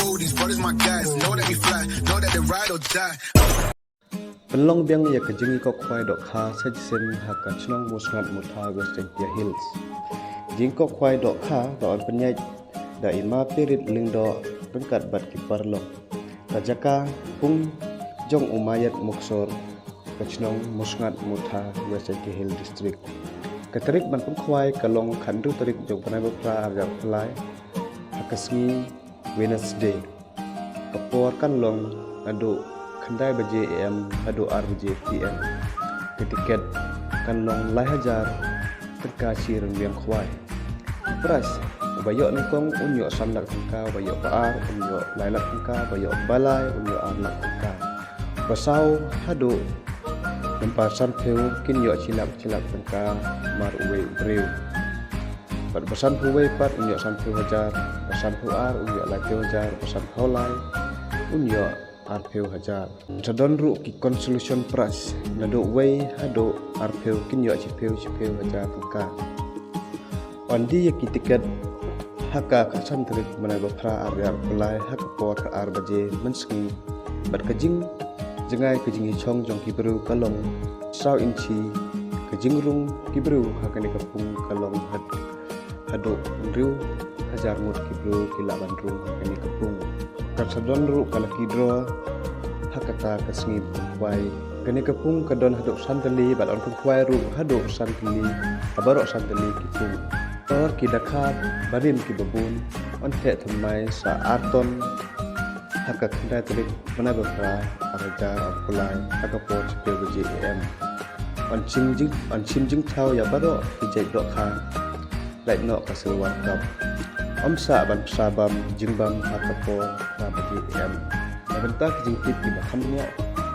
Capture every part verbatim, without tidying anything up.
Oh, these brothers my guys, know that we fly, know that they ride or die. Pynlong biang ïa ka jingïakop khwai dohkha sa shisien ha ka shnong Musngat Mutha, West Jaintia Hills. Jingïakop khwai dohkha ba yn pynïaid da i Ma Pirit Lyngdoh ryngkat bad ki paralok. Ka jaka pung jong u Mayat Muksor, ka shnong Musngat Mutha, West Jaintia Hills District. Ka tarik ban pynkhwai ka long khathynriew tarik jong bnai ba phra arhajar arphew lai, ha ka sngi Wednesday. Ka por kan long naduh khyndai baje A M haduh ar baje P M. Ka tiket kan long lai hajar tyngka shi ryngwiang khwai. Prize, uba ïoh nyngkong un ïoh san lak tyngka, uba ïoh ba ar un ïoh lai lak tyngka, uba ïoh ba lai un ïoh ar lak tyngka. Ba saw haduh nambar sanphew kin ïoh shi lak shi lak tyngka mar uwei u briew. Bad ba sanphew wei pat un ïoh sanphew hajar, ba sanphew ar un ïoh laiphew hajar, ba sanphew lai un ïoh arphew hajar. Sa don ruh ki consolation prize, naduh wei haduh arphew kin ïoh shiphew shiphew hajar tyngka. Yn die ïa ki tiket ha ka khatsan tarik bnai ba phra arhajar arphew lai ha ka por ka ar baje mynsngi. Bad ka jingjngai ka jingïashong jong ki briew ka long saw inchi, ka jingrung ki briew ha kane ka pung ka long had haduh hynriew hajar ngut ki briew ki lah ban rung ha kane ka pung. Kan sa don ruh ka lucky draw ha kata ka sngi pynkhwai. Kane ka pung ka don haduh san tylli bad yn pynkhwai ruh haduh san tylli ha baroh san tylli ki pung. Tor ki dakha barim kiba bun yn theh thymmai sa ar ton ha ka khyndai tarik bnai ba phra arhajar arphew lai ha ka por shiphew baje A M. Yn shim jing, yn shim jingthaw ïa baroh ki jait dohkha. Lait noh ka Silver Cup. Ym sah ban pynshai bam jingbam ha ka por phra baje A M. Na bynta ki jingtip kiba kham bniah,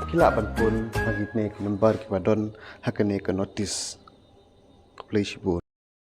ki lah ban phone ha kine ki number kiba don ha kane ka notice. Khublei shibun.